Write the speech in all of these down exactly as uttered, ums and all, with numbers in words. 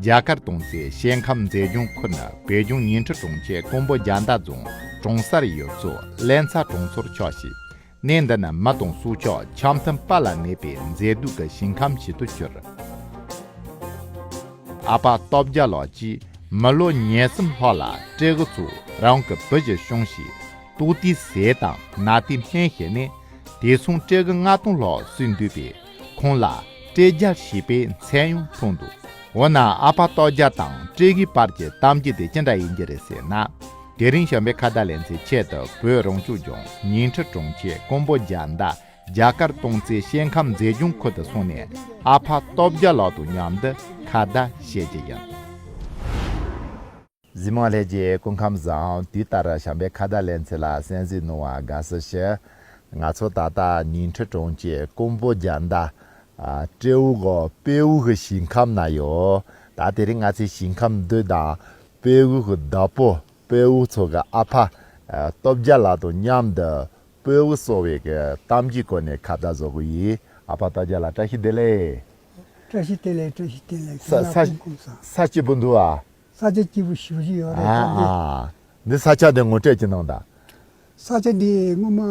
རྒྱ་གར་གཏོང་རྩེ་ཞལ་ཁམས་མཛེས་ལྗོངས་ཁུལ་ནི་བོད་ལྗོངས་ཉིང་ཁྲི་གྲོང་ཁྱེར་ཀོང་པོ་རྒྱ་མདའ་རྫོང་གྲོང་གསར་ཡུལ་ཚོ་ལྷུན་རྩེ་གྲོང་ཚོར་ཆགས་ཤིང་། གནས་འདི་ནི་མི་དང་སྲོག་ཆགས་འཆམ་མཐུན་དཔལ་ལ་གནས་པའི་མཛེས་སྡུག་གི་ཞིང་ཁམས་ཤིག་ཏུ་གྱུར། ཨ་ཕ་སྟོབས་རྒྱལ་ལགས་ཀྱིས་མི་ལོ་ཉེར་གསུམ་ལྷག་ལ་སྤྲེའུ་ཚོ་རང་གི་བུ་བཞིན་སྐྱོང་ཞིང་། ལྟོགས་དུས་ཟས་དང་ན་དུས་སྨན་བྱས་ནས། དེ་མཚུངས་སྤྲེའུ་ལྔ་སྟོང་ལྷག་གསོས་འདུག་པས། ཁོང་ལ་སྤྲེལ་རྒྱལ་ཞེས་པའི་མཚན་ཡང་ཐོགས་འདུག་འོ་ན་ཨ་ཕ་སྟོབས་རྒྱལ་དང་སྤྲེའུའི་བར་གྱི་གཏམ་རྒྱུད་དེ་ཅི་འདྲ་ཡིན་གྱི་རེད་ཟེར་ན། དེ་རིང་བྱམས་པའི་ཁ་བརྡ་ལེ་ཚན་ཆེད་དུ་བོད་རང་སྐྱོང་ལྗོངས་ཉིང་ཁྲི་གྲོང་ཁྱེར་ཀོང་པོ་རྒྱ་མདའ་རྒྱ་གར་གཏོང་རྩེ་ཞལ་ཁམས་མཛེས་ལྗོངས་ཁུལ་དུ་སོང་ནས་ཨ་ཕ་སྟོབས་རྒྱལ་ལགས་དང་མཉམ་དུ་ཁ་བརྡ་བྱེད་ཀྱི་ཡིན། གཟིགས་མོ་ལྷན་རྒྱས་སྐུ་ཁམས་བཟང་། དུས་ལྟར་བྱམས་པའི་ཁ་བརྡ་ལེ་ཚན་ལ་གསན་གཟིགས་གནང་བར་དགའ་བསུ་ཞུ། ང་ཚོ་ད་ལྟ་ཉིང་ཁྲི་གྲོང་ཁྱེར་ཀོང་པོ་རྒྱ་མདའ་ཨ་སྤྲེའུ་གི་དཔེ་དབུ་གི་ཞིང་ཁམས་ན་ཡོད། ད་དེ་རིང་ང་ཚོའི་ཞིང་ཁམས་འདི་དང་དཔེ་དབུ་གི་བདག་པོ་དཔེ་དབུ་ཚོ་གི་ཨ་ཕ་ཨ་སྟོབས་རྒྱལ་ལགས་དང་མཉམ་དུ་དཔེ་དབུ་གསོ་བའི་གི་གཏམ་རྒྱུད་སྐོར་ནས་ཁ་བརྡ་བཟོ་གི་ཡིན། ཨ་ཕ་སྟོབས་རྒྱལ་ལགས་བཀྲ་ཤིས་བདེ་ལེགས། བཀྲ་ཤིས་བདེ་ལེགས། བཀྲ་ཤིས་བདེ་ལེགས། ས་ཁྱེད་ལ་ས་སྐུ་ཁམས་བཟང་། ས་སྐྱིད་པོ་འདུག་ཨ། ས་ཆ་སྐྱིད་པོ་ཞེ་པོ་ཅིག་ཡོད་རེད། ཨ་ད་འདི། ཨ། འདི་ས་ཆ་འདི་ངོ་སྤྲོད་ཅིག་གནང་དང་། ས་ཆ་འདི་སྔོན་མ་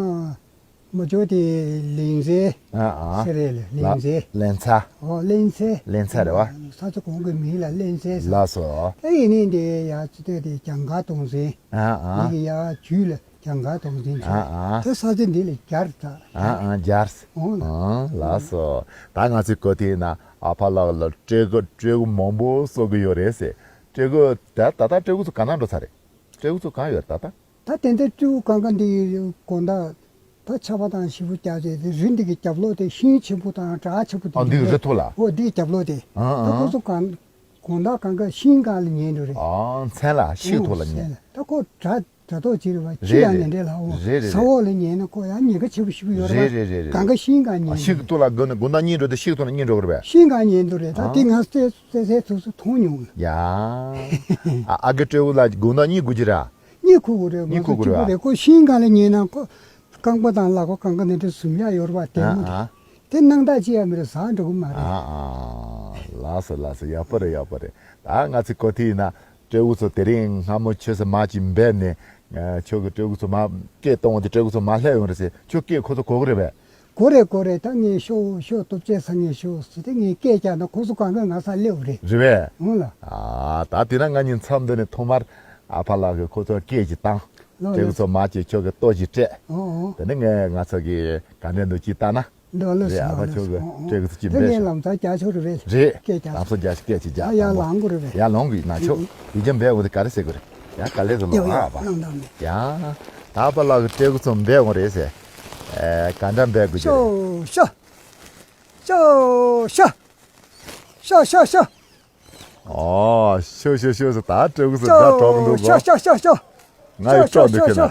མ་འཇོག་དེ་ལིང་ཟེ་ཨ་ཨ། ཟེར་རེད་ལ། ལིང་ཟེ། ལན་ཚ། ཨོ་ལིང་ཚེ། ལན་ཚ་རེད་བ། ས་ཆ་གོང་གི་མིང་ལ་ལིང་ཚེ་ཟེར། ལགས་སོ། ད་ཡིན་ནའི་འདི་ཡ་ཅི་ལྟོས་དེ་གྱང་ཁ་གཏོང་ཟིན། ཨ་ཨ། འདི་གི་ཡ་ཇུས་ལ་གྱང་ཁ་གཏོང་ཟིན་ཨ་ཨ། ད་ས་ཆ་འདི་ལ་རྒྱར་ད། ཨ་ཨ་རྒྱར། ཨོ་ལ། ཨ་ལགས་སོ། ད་ང་ཚོའི་གོ་དེ་ན་ཨ་ཕ་ལགས་ལ་སྤྲེའུ་སྤྲེའུ་མང་པོ་གསོ་གི་ཡོད་རེད་ཟེར། སྤྲེའུ་ད་ད་ལྟ་སྤྲེའུ་ཚོ་ག་ན་འགྲོ་ཚར་རེད། སྤྲེའུ་ཚོ་གང་ཡོད་ད་ལྟ། ད་དེ་འདྲ་སྤྲེའུ་གང་ག་འདི་དགོང་དག་ད་ཆར་པ་དང་ཞེ་པོ་རྒྱག་བྱས་དེ་རི་འདི་གི་རྒྱབ་ལོགས་དེ་ཤིང་ཆེན་པོ་དང་བྲག་ཆེན་པོ་དེ་ཨ་འདི་གི་རི་ཐོག་ལ། ཨོ་འདི་གི་རྒྱབ་ལོགས་དེ། ཨ་ད་ཨ། ཁོ་ཚོ་གང་དགོང་དག་གང་ག་ཤིང་སྒང་ལ་ཉལ་འགྲོ་རེད། ཨ་མཚན་ལ་ཤིང་ཐོག་ལ་ཉལ། ཨོ་མཚན་ལ་ད་ཁོ་བྲག་དྲ་ཐོག་ཅིག་རེད་བ། ཕྱི་རེད་ཡང་རེད། ཉལ་འདྲེ་ལ་འོ། རེད་རེད་ས་རེད། འོག་ལ་ཉལ་ན་ཁོ་ཡང་ཉེན་ཁ་ཆེ་པོ་ཞིག་ཡོད་རེད་བ། རེད་རེད་རེད་རེད། གང་ག་ཤིང་སྒང་ཉལ། ཤིང་གི་ཐོག་ལ་དགོང་དག་ཉལ་འགྲོ་དེ་ཤིང་ཐོག་ལ་ཉལ་འགྲོ་གི་རེད་བས། ཤིང་སྒང་ཉལ་འདུག་རེད། ད་ཨ། དེ་ང་ཚོས་ཚེ་ཚེ་ཐུགས་སུ་མཐོང་མྱོང་། ཡ། ཨ་ཨ་གི་སྤྲེའུ་ལ་དགོང་དག་གཉིད་དགོས་ཀྱི་ར། གཉིད་ཁུག་དགོས་རེད། ང་ཚོ་གཉིད་ཁུག་དགོས་རེད། ཁོ་ཤིང་སྒང་ལ་ཉལ་ན་ཁོ་རྐང་པ་དང་ལག་པ་གང་ག་ནས་འདྲ་ཟུམ་ཡག་ཡོད་རེད་བ། དེ་མོ་རེད། ཨ་ཨ། དེ་སྣང་དག་ཅི་ཡང་མི་རེད། ཟ་འགྲོ་གི་མ་རེད། ཨ་ཨ། ལགས་སོ་ལགས་སོ། ཡག་པོ་རེད། ཡག་པོ་རེད། ད་ང་ཚོའི་གོ་ཐིག་ཡིན་ན། སྤྲེའུ་ཚོ་དེ་རིང་སྔ་མོ་ཆུ་ཚོད་མ་གཅིག་འབད་ནས། ཁྱོད་ཀྱི་སྤྲེའུ་ཚོ་མ་སྐད་གཏོང་བ་དེ་སྤྲེའུ་ཚོ་མ་སླེབས་ཡོང་རེད་ཟེར། ཁྱོད་སྐད་ཁོ་ཚོ་གོ་གི་རེད་པས། གོ་རེད་གོ་རེད། ད་ངས་ཤོག་ཤོག་སྟོབས་ཆེ་ས་ངས་ཤོག་ཟེར་ཏེ་ངས་སྐད་རྒྱག་ན་ཁོ་ཚོ་གང་ག་ང་ས་སླེབས་རེད། རེད་པས། འོང་ལ། ཨ་ད་དེ་ན་ང་གཉིས་མཚམས་འདི་ནས་ཐོག་མར་ཨ་ཕ་ལགས་ཀྱིས་ཁོ་ཚོར་སྐད་ཅིག་བཏང་། ལོ་སྤྲེའུ་ལོ། ཚོ་མ་གཅིག་ཁྱོད་ཀྱི་ལྟོ་ཞིག་སྤྲད། འོང་འོང་། དེ་ནས་ངས་ང་ཚོ་གི་ག་འདྲས་འདུག་ཅིག་ལྟ་ན། འདོད་ལོ་རེད། ཞིག་ཨ་ཕ་ལོ་ཁྱོད་ཀྱི་ཞིག་འོང་འོང་། སྤྲེའུ་ཚོ་ཅིག་དེ་འབད་ངས་ཤོག་ལམ་སང་རྒྱག་ཆོག་རེད་པས། རེད། སྐད་རྒྱག་ལམ་སང་རྒྱག་ཞིག་སྐད་ཅིག་རྒྱག་ཨ་ཡ་དང་པོ་ལང་དགོས་རེད་པས། ཡ་ལང་དགོས་ན་ཆོག་འོང་འོང་། ཡིན་ཀྱང་འབད་དགོས་དེ་ག་རེ་ཟེར་དགོས་རེད། ཡ་ག་ལེ་ཚོ་ཡོ་ལང་ཡོ་ཨ་ཕ། ལང་དང་མེད། ཡ། ད་ཨ་ཕ་ལགས་ཀྱི་སྤྲེའུ་ཚོ་འབད་འོང་རེད་ཟེར། ཨེ་ག་འདྲ་འབད་དགོས་ཀྱི་རེད། ཤོ་ཤོ། ཤོ་ཤོ་ཤོ། ཤོ་ཤོ་ཤོ། ཨོ་ཤོ་ཤོ་ཤོ་ཟེར། ད་སྤྲེའུ་ཚོ་དགའ་གྲོགས་འདུག་གོ། ཤོ་ཤོ་ཤོ་ཤོ། ང་ཡི་ཤོ་ཤོ་ཤོ་ཤོ།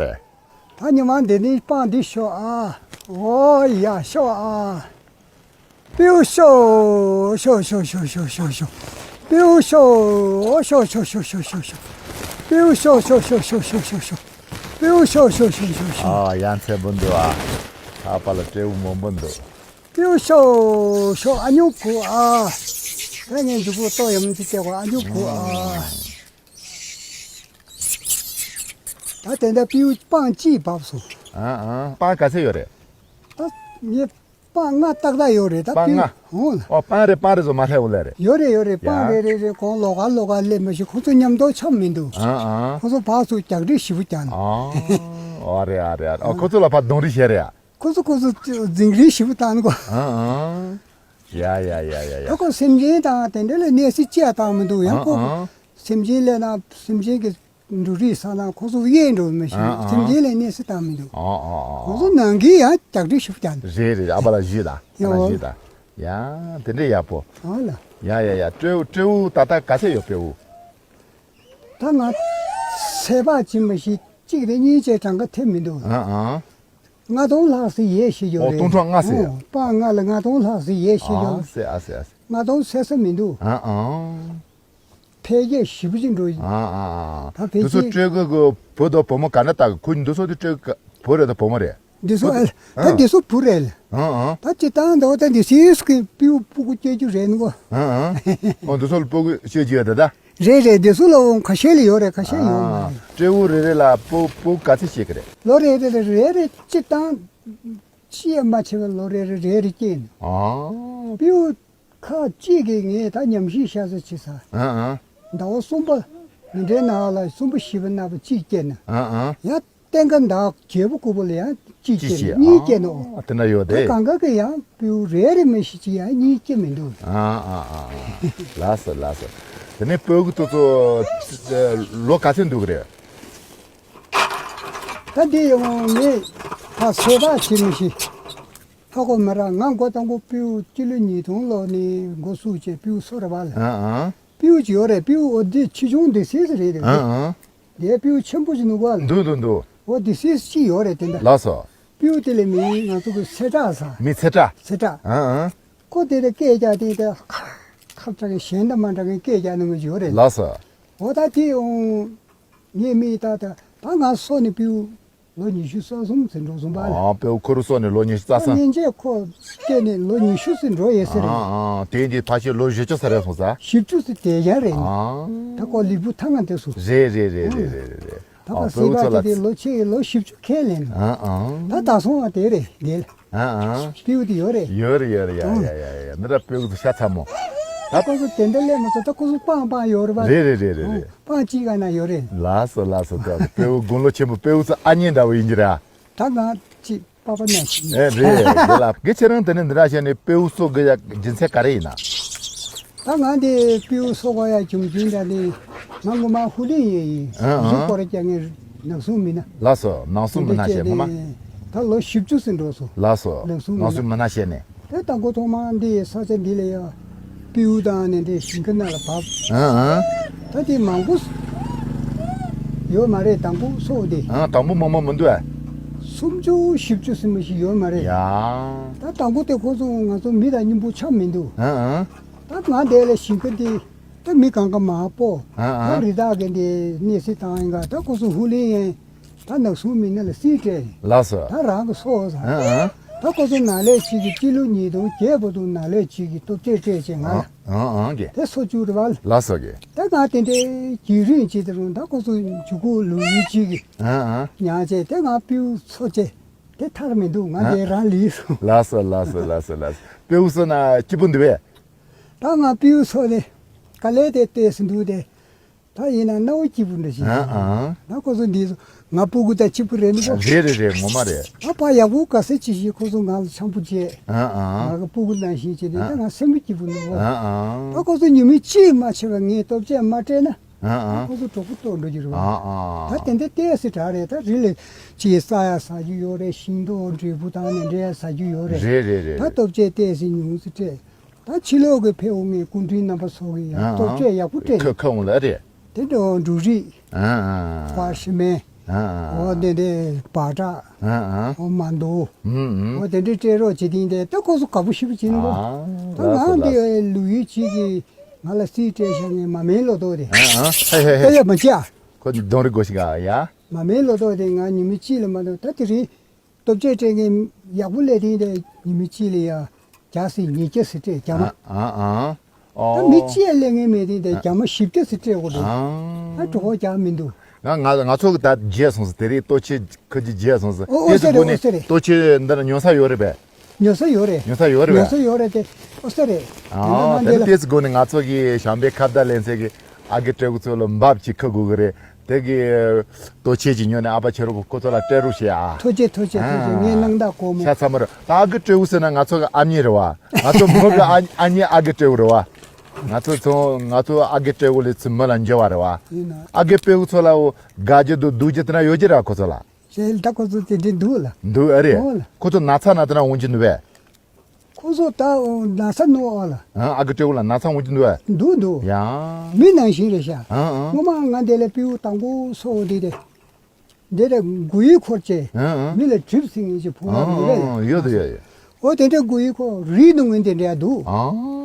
ད་ཉི་མ་འདི་ནས་སྤང་འདི་ཤོ་ཨ། ཨོ་ཡ་ཤོ་ཨ། སྤྲེའུ་ཤོ། ཤོ་ཤོ་ཤོ། སྤྲེའུ་ཤོ། ཨོ་ཤོ་ཤོ་ཤོ། སྤྲེའུ་ཤོ། ཤོ་ཤོ་ཤོ། སྤྲེའུ་ཤོ། ཤོ་ཤོ་ཤོ། ཨ་ཡ་མཚན་པོ་འདུག་ཨ། ཨ་ཕ་ལ་སྤྲེའུ་མང་པོ་འདུག་སྤྲེའུ་ཤོ་ཤོ། ཨ་ཉོ་གོ་ཨ། ད་ངས་མཛུབ་གུ་ལྟོ་ཡམ་ཅིག་བལྟས་གོ། ཨ་ཉོ་གོ་ཨ། ད་དེ་འདྲ་སྤྲེའུ་སྤང་གཅིག་བབས་སོང་། ཨ་ཨ། སྤང་ག་ཚད་ཡོད་རེད། ད་ངས་སྤང་ལྔ་ཏག་ཏག་ཡོད་རེད། ད་སྤང་ལྔ། སྤྲེའུ་འོང་ལ། ཨོ་སྤང་རེ་སྤང་རེ་ཚོ་མ་སླེབས་འོང་ལེ་རེད། ཡོད་རེད་ཡོད་རེད། ཡ། སྤང་རེ་རེ་རེ་གོང་ལོག་ག་ལོག་ག་སླེབས་མ་ཤེས། ཁོ་ཚོ་མཉམ་དུ་འཁྱམ་མི་འདུག་ཨ་ཨ། ཁོ་ཚོ་ཕར་ཚུར་རྒྱག་རེས་ཞེ་པོ་རྒྱག་ནས། ཨ་ཨ་རེད་ཨ་རེད་ཨ་རེད། ཨོ་ཁོ་ཚོ་ལ་ཕར་རྡུང་རེས་བྱས་རེད་ཨ། ཁོ་ཚོ་ཁོ་ཚོ་འཛིང་རེས་ཞེ་པོ་བཏང་གོ། ཨ་ཨ། ཡ་ཡ་ཡ་ཡ་ཡ། ཁོ་ཁོ་སེམས་ཅན་དང་དེ་འདྲ་ལ་གནས་ཚུལ་ཅི་ཡང་བཏང་མི་འདུག་ཡང་ཁོ་ཨ་ཨ། སེམས་ཅན་ལས་ན་སེམས་ཅན་གྱི་འབྲུ་རིགས་ས་ན་ཁོ་ཚོ་གཡས་འགྲོ་མི་ཤེས། ཨ་ཨ། སེམས་ཅན་ལ་གནས་ཚུལ་བཏང་མི་འདུག་ཨ་ཨ་ཨ། ཁོ་ཚོ་ནང་གི་ཡང་རྒྱག་རེས་ཞེ་པོ་རྒྱག་འདུག་རེད་རེད། ཨ་ཕ་ལ་ཞུས་དང་། ཨ་ཕ་ཡོ། ཞུས་དང་། ཡ་དེ་འདྲ་ཡག་པོ། ཨ་ལ། ཡ་ཡ་ཡ། སྤྲེའུ་སྤྲེའུ་ད་ལྟ་ག་ཚད་ཡོད་སྤྲེའུ། ད་ང་ཚད་པ་ཅིག་མ་ཤེས། གཅིག་རེ་གཉིས་བྱས་གྲངས་ཀ་ཐེབས་མི་འདུག་ཨ་ཨ། ལྔ་སྟོང་ལྷག་ཙམ་ཡོད་ཤེས་ཡོད་ཨོ་རེད། སྟོང་ཕྲག་ལྔ་ཟེར། ཨོ་སྤང་ལྔ་ལ་ལྔ་སྟོང་ལྷག་ཙམ་ཡོད་ཤེས་ཡོད། ཨ་ཟེར་ཨ་ཟེར་ཨ་ཟེར། ལྔ་སྟོང་ཟེར་ས་མི་འདུག་ཨ་ཨ། འཕེལ་རྒྱས་ཞེ་པོ་ཅིག་འགྲོ་ཡིན། ཨ་ཨ་ཨ། ད་འཕེལ་དེ་ཚོ་རྒྱས། སྤྲེའུ་གི་བུ་དང་བུ་མོ་ག་འདྲ་བཏགས་གི། ཁོ་གཉིས་འདི་ཚོ་དེ་སྤྲེའུ་གི་བུ་རེད་དང་བུ་མོ་རེད། འདི་ཚོ་ཨ་ད་འདི་ཚོ་བུ་རེད་ལ། ཨང་ཨང་། ད་ཅི་ཏང་འདོ་ད་འདི་སིས་ཀི་པིའུ་སྤུ་གུ་སྐྱེ་རྒྱུ་རེད་ནོ། ཨང་ཨང་། ཨོ་འདི་ཚོ་ལ་སྤུ་གུ་སྐྱེ་རྒྱུ་ཡོད་ད་ད། རེད་རེད། འདི་ཚོ་ལ་འོང་ཁ་ཤས་ལ་ཡོད་རེད། ཁ་ཤས་ཡོད་མ་རེད། སྤྲེའུ་རེ་རེ་ལ་སྤུ་སྤུ་གུ་ག་ཚད་སྐྱེ་གི་རེད། ལོ་རེ་རེ་རེ་རེ་རེ་ཅི་ཏང་ཅི་ཡང་མ་བྱས་པ་ལོ་རེ་རེ་རེ་རེ་སྐྱེ་ནོ། ཨང་། པིའུ་ཁ་གཅིག་གིས་ངས་ད་ཉམས་ཞིབ་ཤ་ཚ་བྱེད་ས། ཨང་ཨང་། ཟླ་བ་གསུམ་པ་འདི་འདྲའི་ནང་ལ་གསུམ་པ་བཞི་པ་ལྔ་པ་གཅིག་སྐྱེས་ན། ཨང་ཨང་། ཡང་སྟེང་ཁ་འདག་བརྒྱད་པོ་དགུ་པོ་ལ་ཡང་གཅིག་གཅིག་སྐྱེས་ན་གཅིག་གཉིས་སྐྱེས་ནོ། ཨ་དེ་འདྲ་ཡོད་དེ། གང་ག་གི་ཡང་སྤྲེའུ་རེ་རེ་མི་ཤི་གཅིག་ཡང་གཉིས་སྐྱེ་མི་འདུག། ཨང་ཨང་ཨང་ཨང་། ལགས་སོ་ལགས་སོ། དེ་ནས་སྤུ་གུ་དེ་ཚོ་ལོ་ག་ཚོད་འདུག་གི་རེད། ད་འདི་ཡང་ངས་ད་ཟས་པ་བྱེད་མི་ཤེས། ཧ་གོ་མ་ར་ང་མགོ་དང་པོ་སྤྲེའུ་སྤྱི་ལོ་ཉིས་སྟོང་ལོ་ནས་འགོ་བཙུགས་བྱས་སྤྲེའུ་གསོ་ར་བ་ལ། ཨང་ཨང་། སྤྲེའུ་ཅིག་ཡོད་རེད། སྤྲེའུ་འོ་འདི་ཆེ་ཆུང་འདི་སིས་རེད་རེད། ཨང་ཨང་། འདི་སྤྲེའུ་ཆེན་པོ་ཅིག་ནུ་བ་ལ། འདུག་འདུག་འདུག། འོ་འདི་སིས་ཅིག་ཡོད་རེད་དེ་འདྲ། ལགས་སོ། སྤྲེའུ་དེ་ལས་མི་ང་ཚོ་གི་སེ་དྲག་ས། མི་སེ་དྲག། སེ་དྲག། ཨང་ཨང་། ཁོ་དེ་ལས་སྐད་རྒྱག་དེ་དེ་ཁ་ཁ་བྲག་གི་གཞན་དང་མ་འདྲ་གི་སྐད་རྒྱག་ནི་ངོ་ཅིག་ཡོད་རེད། ལགས་སོ། འོ་ད་དེ་འོང་། ངའི་མིག་ལྟ་ད་ད་ང་སོ་ནི་སྤྲེའུ་ལོ་ཉི་ཤུ་རྩ་གསུམ་ཙམ་འགྲོ་སོང་པ་ལ། ཨ་སྤྲེའུ་ཁོ་རུ་སོ་ནི་ལོ་ཉི་ཤུ་རྩ་གསུམ། སྔན་ཆད་ཁོ་སྐྱེས་ནས་ལོ་ཉི་ཤུ་ཙམ་འགྲོ་ཡོད་ཟེར་རེད། ཨ་ཨ་དེ་འདི་ཕལ་ཆེར་ལོ་བཞི་བཅུ་ཙམ་རེད་སོང་ཙང་། བཞི་བཅུ་ཙམ་དེ་ཡང་རེད། ཨ་ད་ཁོ་ལི་བུ་ཐང་ང་དེ་སོང་། རེད་རེད་རེད་རེད་རེད་རེད། ད་ཨ་ཁོ་སྤྲེའུ་སྲིད་ཚོ་པ་ལ་དེ་དེ་ལོ་ཆེ་ལོ་བཞི་བཅུ་ཁས་ལེན། ཨ་ཨ་ད་ད་སོང་བ་དེ་རེད་དེ་ལ། ཨ་ཨ། སྤྲེའུ་དེ་ཡོད་རེད། ཡོད་རེད་ཡོད་རེད། ཡ་ཡ་ཡ་ཡ་ཡ། འདི་འདྲ་སྤྲེའུ་དེ་ཤ་ཚ་མོ། ད་ཁོ་ཚོ་དེ་འདྲ་ལས་མ་ཚོ་ད་ཁོ་ཚོ་སྤང་སྤང་ཡོད་རེད་པ། རེད་རེད་རེད་རེད་རེད། སྤང་གཅིག་ག་ན་ཡོད་རེད། ལགས་སོ་ལགས་སོ། ད་སྤྲེའུ་དགུང་ལོ་ཆེན་པོ་སྤྲེའུ་ཚོ་ཨ་མྱེས་འདྲ་བོ་ཡིན་གྱི་རེད། ད་ང་གཅིག་པ་པ་ན་ཞིག་ཨེ་རེད་རེད་ལ། དགེ་ཁྱེད་རང་དེ་ནས་འདི་འདྲ་བྱས་ནས་སྤྲེའུ་གསོ་དགོས་ཡ་རྒྱུ་མཚན་ག་རེ་ཡིན་ན། ད་ང་འདི་སྤྲེའུ་གསོ་དགོས་ཡ་རྒྱུ་མཚན་འདྲ་ནི་ང་ངོ་མ་ཧུ་ལི་ཡིན། ཨ་ཨ། རི་སྐོར་རྒྱག་མཁན་ནགས་སྲུང་མི་སྣ། ལགས་སོ། ནགས་སྲུང་མི་སྣ་བྱས་ངོ་མ། ད་ལོ་བཞི་བཅུ་ཙམ་འགྲོ་སོང་། ལགས་སོ། ནགས་སྲུང་མི་སྣ། ནགས་སྲུང་མི་སྣ་བྱས་ནས། དེ་དང་པོ་ཐོག་མ་འདི་ས་ཆ་འདི་ལ་ཡ་སྤྲེའུ་དང་ནི་འདི་ཞིང་ཁ་ནང་ལ་བབས། ཨ་ཨ། ད་དེ་མང་པོ་ཡོད་མ་རེད། དང་པོ་སོགས་འདི། ཨ་དང་པོ་མང་པོ་མི་འདུག་ཨ། སུམ་ཅུ་བཞི་བཅུ་ཙམ་ཞིག་ཡོད་མ་རེད། ཡ། ད་དང་པོ་དེ་ཁོ་ཚོ་ང་ཚོ་མི་དང་མཉམ་པོ་འཆམ་མི་འདུག། ཨ་ཨ། ད་ང་འདི་ལ་ཞིང་ཁ་འདི་ད་མི་གང་ག་མང་པོ། ཨ་ཨ། ད་རི་དྭགས་ཀྱི་འདི་གནས་སྲིད་བཏང་ཡིན་ག་ད་ཁོ་ཚོ་ཧུ་ལེན་ཡིན། ད་ནགས་སྲུང་མི་སྣ་ལ་རྩིས་སྤྲད། ལགས་སོ། ད་རང་གི་སོ་ཟ། ཨ་ཨ། ད་ཁོ་ཚོ་ནང་ལས་གཅིག་གིས་སྤྱི་ལོ་ཉིས་སྟོང་བརྒྱད་བར་དུ་ནང་ལས་གཅིག་གིས་སྟོབས་ཆེ་སྤྲད་བྱས་ང་ལ། ཨ་ཨ་གི། དེ་སོ་བཅུག་རེད་བ། ལགས་སོ་གི། ད་ང་དེ་འདྲའི་རྒྱུན་རིང་བྱེད་དེ་རུང་ད་ཁོ་ཚོ་མཇུག་གུ་ལུས་ཡུལ་གཅིག་གིས། ཨ་ཨ། ཉར་བྱས་དེ་ང་སྤྲེའུ་གསོ་བྱས་དེ་ཐར་མི་འདུག། ང་ཨ། དེ་རང་ལུས་སོང་། ལགས་སོ་ལགས་སོ་ལགས་སོ་ལགས་སོ། སྤྲེའུ་གསོ་ན་སྐྱིད་པོ་འདུག་པས། ད་ང་སྤྲེའུ་གསོ་ནས་དཀའ་ལས་དེ་ལྟས་སུ་འདུག་དེ། ད་ཡིན་ན་སྣང་བ་སྐྱིད་པོ་འདྲ་ཞིག་ཨ་ཨ། ད་ཁོ་ཚོ་འདི་ཚོ་ང་སྤུ་གུ་དང་གཅིག་པུ་རེད་འདུག་གོ། རེད་རེད་རེད། ངོ་མ་རེད། ད་ཕ་ཡག་པོ་ག་ཚོད་ཅིག་ཞིག་ཁོ་ཚོ་ང་ལ་འཆམ་པོ་བྱས། ཨ་ཨ། ང་གི་སྤུ་གུ་ནང་བཞིན་བྱས་ནས་ད་ང་སེམས་པ་སྐྱིད་པོ་འདུག་གོ། ཨ་ཨ། ད་ཁོ་ཚོ་ཉི་མ་གཅིག་མ་བྱས་པ་ངས་སྟོབས་ཆེ་མ་སྤྲད་ན། ཨ་ཨ། ཁོ་ཚོ་གྲོགས་པོ་ལྟོགས་འགྲོ་རྒྱུ་རེད་བ། ཨ་ཨ། ད་དེ་འདྲ་ཏོག་ཙམ་དྲག་རེད། ད་རི་ལ་ཅིག་ས་ཡ་ཟ་རྒྱུ་ཡོད་རེད། ཤིང་ཏོག་འབྲས་བུ་དང་ནི་འབྲས་ཟ་རྒྱུ་ཡོད་རེད། རེད་རེད་རེད། ད་སྟོབས་ཆེ་ཏོག་ཙམ་ཉུང་ཙམ་སྤྲད། ད་ཕྱི་ལོགས་ཀྱི་ཕེབས་འོང་མཁན་སྐུ་མགྲོན་རྣམ་པ་ཚོ་གིས་ཡང་ཨ་ཨ། སྟོབས་ཆེ་ཡག་པོ་སྤྲད། ཁ་ཁ་འོང་ལ་རེད། དེ་འདྲ་འབྲུ་རིགས། ཨ་ཨ། ཕར་ཤི་མེ། ཨ་ཨ། འོ་དེ་འདྲའི་བག་དྲག་ཨ་ཨ། འོ་མ་འདུག་ཨུམ་ཨུམ། འོ་དེ་འདྲའི་སྤྲད་རོགས་བྱེད་དེ་འདྲ་ད་ཁོ་ཚོ་དགའ་པོ་ཞེ་པོ་བྱེད་ནི་གོ། ཨ། ད་ལགས་སོ་ང་ལགས་སོ། འདི་ལུག་ཡུལ་གཅིག་གིས་ང་ལ་རྩིས་སྤྲད་བཞག་ནས་མ་མེན་ལོ་ཏོག་དེ། ཨ་ཨ། ཧེ་ཧེ་ཧེ། ད་ཡ་མ་བྱ། ཁོ་འདི་གདོང་རིས་དགོས་ཤིག་ག་ཡ། མ་མེན་ལོ་ཏོག་དེ་ང་ཉི་མ་གཅིག་ལ་མ་གཏོགས་ད་དེ་རིང་སྟོབས་ཆེ་སྤྲད་མཁན་ཡག་པོ་སླེབས་དེ་འདྲ་ཉི་མ་གཅིག་ལ་ཡ་བརྒྱ་ཙམ་ཉིས་བརྒྱ་ཙམ་སྤྲད་རྒྱ་མ། ཨ་ཨ་ཨ། ད་མི་གཅིག་ཡ་སླེབས་མཁན་མེད་དེ་འདྲ་རྒྱ་མ་བཞི་བརྒྱ་ཙམ་སྤྲད་དགོས་རེད། ཨ་ད་གྲོད་ཁོག་རྒྱག་མི་འདུག་ང་ང་ང་ཚོ་གི་ད་བརྗེད་སོང་ཟེར། དེ་རིང་ལྟོ་ཆས་ཁ་ཅིག་བརྗེད་སོང་ཟེར། ཨོ་ཨོ་དེ་ཚོ་སེ་རེད། སྒོ་ནས་ཨོ་སེ་རེད། ལྟོ་ཆས་འདི་ན་ཉོ་ས་ཡོད་རེད་པས། ཉོ་ས་ཡོད་རེད། ཉོ་ས་ཡོད་རེད་པས། ཉོ་ས་ཡོད་རེད་དེ། ཨོ་སེ་རེད། ཨ་ཉོ་ས་དེ་ནི་འདི་ལ་དེ་ཚོ་སྒོ་ནས་ང་ཚོ་གི་བྱམས་པའི་ཁ་བརྡ་ལེན་ཚད་ཀྱི་ཨ་གི་སྤྲེའུ་ཚོ་ལ་འབབ་ཅིག་ཁ་དགོས་གི་རེད། དེ་གི་ལྟོ་ཆས་ཅིག་ཉོས་ནས་ཨ་ཕ་ཁྱེད་རང་ཁོ་ཚོ་ལ་སྤྲད་རོགས་བྱེད་ཨ། ཐུགས་རྗེ་ཐུགས་རྗེ་ཐུགས་རྗེ། ཨ་ངའི་སྣང་དག་སྒོར་མོ། ཤ་ཚ་མོ་རེད། ད་ཨ་གི་སྤྲེའུ་ཟེར་ན་ང་ཚོ་གི་ཨ་མྱེས་རེད་བ། ང་ཚོ་མི་གི་ཨ་ཨ་མྱེས་ཨ་གི་སྤྲེའུ་རེད་བ། ང་ཚོ་ཚོ་ང་ཚོ་ཨ་གི་སྤྲེའུ་ལས་ཚུར་མི་ལ་འགྱུར་བ་རེད་བ། ཡིན་ན། ཨ་གི་སྤྲེའུ་ཚོ་ལ་འོ་དགའ་རྒྱུ་འདུག་སྡུག་རྒྱུ་དེ་འདྲ་ཡོད་ཀྱི་རེད་ཁོ་ཚོ་ལ། ཞེས་ད་ཁོ་ཚོ་དེ་འདྲ་འདུག་ལ། འདུག་ཨ་རེད། འོ་ལ། ཁོ་ཚོ་ན་ཚ་ན་དེ་འདྲ་འོང་གི་འདུག་པས། ཁོ་ཚོ་ད་འོ་ན་ཚ་ནོ་ཨ་ལ། ཨ་ཨ་གི་སྤྲེའུ་ལ་ན་ཚ་འོང་གི་འདུག་པས། འདུག་འདུག་ཡང་། མི་ནང་བཞིན་རེད་ཤག་ཨ་ཨ། སྔོན་མ་ང་དེ་ལ་སྤྲེའུ་དང་པོ་གསོ་བ་དེ་དེ། འདི་ལ་མགོ་ཡུ་འཁོར་བྱས། ཨ་ཨ། མི་ལ་གྲིབ་སིང་ངེས་ཀྱི་ཕོ་བ་མི་རེད། ཨ་ཡོད་དོ་ཡོད་ཡོད། འོ་དེ་འདྲ་མགོ་ཡུ་འཁོར་རིགས་ནང་ངན་དེ་འདྲ་འདུག་ཨ།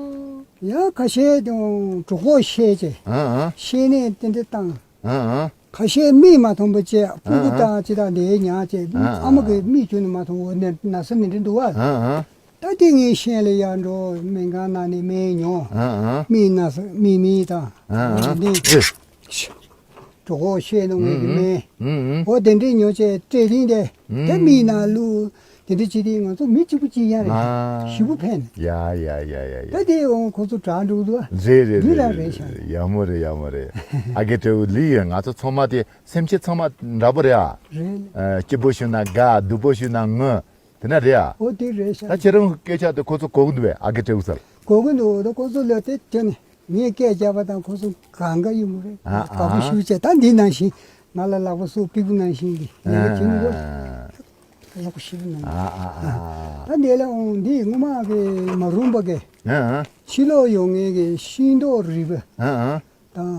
ཡང་ཁ་ཤས་དང་གྲོད་ཁོག་བཤལ་བྱས། ཨ་ཨ། བཤལ་ནས་དེ་འདྲ་བཏང་། ཨ་ཨ། ཁ་ཤས་མིག་མ་མཐོང་པ་བཅས་སྤུ་གུ་ཨ་ཨ། དང་ཅི་དང་དེའི་ཉག་བཅས་ཨ་ཨ། ཨ་མ་གིས་མིག་ཆུ་ནི་མ་མཐོང་བ་ནས་ན་ས་ནི་འདྲི་འདུག་བ། ཨ་ཨ། ད་དེ་ངས་ཤན་ལ་ཡར་འགྲོ་སྨན་ཁང་ནང་ནས་སྨན་ཉོ། ཨ་ཨ། མིག་ན་ས་མིག་མིག་དང་ཨ་ཨ། འདི་ཨེ། གྲོད་ཁོག་བཤལ་ནུ་ངས་ཀྱི་སྨན། ཨུ་ཨུ། འོ་དེ་འདྲས་ཉོ་བྱས་སྤྲད་དིན་དེ་དེ་མིག་ནང་བླུགས། དེ་འདྲ་བྱེད་དུས་ང་ཚོ་མི་གཅིག་པུ་གཅིག་ཡང་རེད། ཞེ་པོ་ཕན། ཡ་ཡ་ཡ་ཡ་ཡ། ད་དེ་འོང་ཁོ་ཚོ་དྲག་འགྲོ་འདུག་ཨ། རེད་རེད་འདི་རང་རེད་རེད་ཤག་ཡག་མོ་རེད་ཡག་མོ་རེད། ཨ་རྒས་སྤྲེའུ་ལི་ཡོད། ང་ཚོ་ཚང་མ་དེ་སེམས་ཅན་ཚང་མ་འདྲ་པོ་རེད་ཨ། རེད། ཨ་སྐྱིད་པོ་བྱུང་ན་དགའ། སྡུག་པོ་བྱུང་ན་ངུ། དེ་ན་རེད་ཨ། འོ་དེ་རེད་ཤག་ད་ཁྱེད་རང་སྐད་ཆ་དེ་ཁོ་ཚོ་གོ་གི་འདུག་བས། ཨ་རྒས་སྤྲེའུ་ཚོ་ལ། གོ་གི་འདུག་ད་ཁོ་ཚོ་ལ་དེ་དེ་ནི། ངས་སྐད་རྒྱབ་པ་དང་ཁོ་ཚོ་གང་ག་ཡོད་མ་རེད། ཨ་དགའ་པོ་ཨ། ཞུ་བྱས་ད་འདི་ནང་བཞིན་ང་ལ་ལག་པ་སོགས་པི་ཀུ་ནང་བཞིན་གྱི་ཉེ་ག་ཁྱིམ་གོ། ཨ་ཡག་པོ་ཞེ་པོ་གནང་། ཨ་ཨ་ཨ། ད་འདི་ལ་འོང་འདི་སྔོན་མ་གི་མ་རུངས་པ་གི་ཨ་ཨ། ཕྱི་ལོགས་ཡོང་མཁན་གྱི་ཤིང་ཏོག་རིལ་བུ་ཨ་ཨ། དང་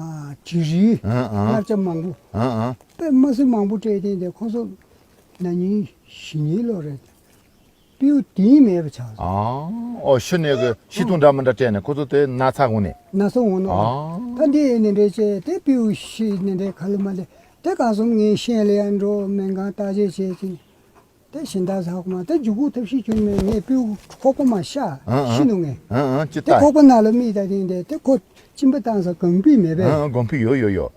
དྲི་རིལ་ཨ་ཨ། མངར་ཆ་མང་པོ་ཨ་ཨ། དཔེ་མ་སྲིད་མང་པོ་སྤྲད་དེ་འདི་ཁོ་ཚོ་ན་ནིང་གཞེས་ནིང་ལོ་རེད། སྤྲེའུ་དེ་མེད་པ་ཆགས་སོང་། ཨ། ཨོ་ཤི་ནས་གི་ཤི་དུང་འདྲ་མི་འདྲ་སྤྲད་ནས་ཁོ་ཚོ་དེ་ན་ཚ་འོང་ནས། ན་ཚ་འོང་ནོ། ཨ། ད་འདི་ནི་འདྲ་བྱས་དེ་སྤྲེའུ་ཤི་ནི་འདྲ་ག་ལ་མ་ལེ། དེ་གང་སོང་ངས་ཤན་ལ་ཡར་འགྲོ་སྨན་ཁང་བརྟག་དཔྱད་བྱས་ཅིང་། དེ་གཞན་དག་ཟ་ཁོ་མ་དེ་འཇུ་གུ་ཐབས་ཤེས་བྱུང་མེད། ངས་སྤྲེའུ་ཁོག་པ་མ་ཤ་ཨ་ཨ། ཤི་ནུ་ངས། ཨ་ཨ་ཅི་དེ་ལྟ། ཁོག་པ་ནང་ལ་མིག་ད་དེ་འདྲ་དེ་ཁོ་གཅིན་པ་བཏང་ས་གང་པི་མེད་པས། ཨ་ཨ་གང་པི་ཡོད་ཡོད་ཡོད།